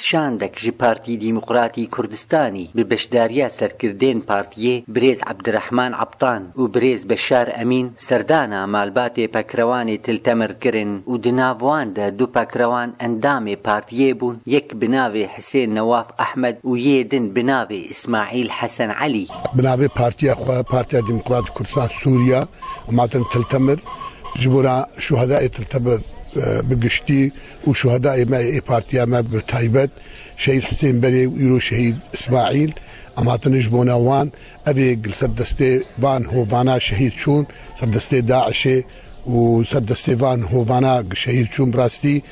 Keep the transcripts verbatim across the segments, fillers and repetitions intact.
Şandek ji Partî Demokratî Kurdistanî bi beşdariya serkirdên partiyê birêz Ebdirehman Eptan û birêz Beşar Emîn serdana malbatê pekrewanê Til Temir kirin û di nav wan de du pekrewan endamê partiyê bûn, yek bi navê Hisên Newaf Ehmed û yê din bi navê Îsmaîl Hesen Elî. Bi navê partiya xwe, Partiya Demokratîk Kurdistan Sûriya, em hatin Til Temir, ji bona şuhedayê Til Temir, e, bi giştî û şuhedayê me ê partiya me bi taybet, Şehîd Hisên Berê û îro Şehîd Îsmaîl, em hatine ji bona wan. Ev ê li ser destê van hovana şehîd çûn, ser destê DAIŞê û ser destê van hovana şehîd çûn. Bi rastî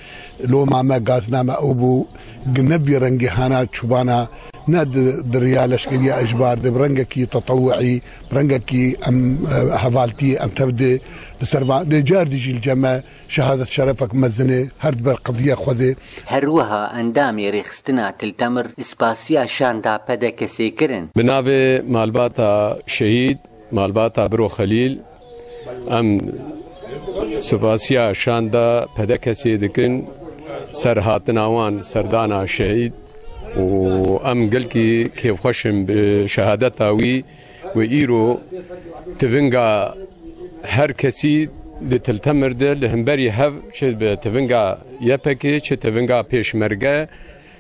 loma me, gazina me ew bû, gi ne bi rengê hana çûbana, ne di, di riya leşkeriya ecbar de, bi rengekî tetewuî, bi rengekî em, e, hevaltî, em tev de li ser van, lê car dî jî li cem me şehadet şerefek mezin e, her di ber qediya xwe de. Her wiha endamê rêxistina Til Temir spasiya şanda P D K S'ê kirin. Bi navê malbata şehîd, malbata Biro Xelîl, em spasiya şanda P D K S'ê dikin ser hatina wan serdana şehîd û em gelkî kêfxweş in bi şehadeta wî. Wê îro tivinga her kesî di Til Temir de li hemberî hev, çi bi tivinga Y P G, çi tivinga Pêşmerge,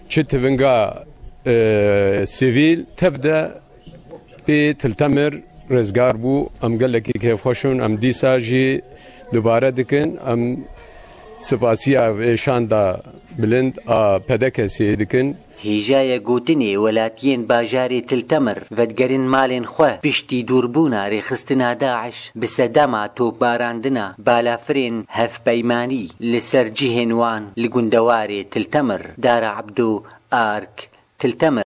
çi tivinga, e, sivîl tev de pê Til Temir rizgar bû. Em gelekî kêfxweş in. Em dîsa jî dubare dikin. Em spasiya vê şanda bilind a P D K S'ê dikin. Hêjayê gotinê welatiyên bajarê Til Temir vedigerin malên xwe piştî dûrbûna rêxistina DAIŞ bi sedema topbarandina balafirên hevpeymanî li ser cihên wan li gundewarê Til Temir. Dara Ebdo, Ark, Til Temir.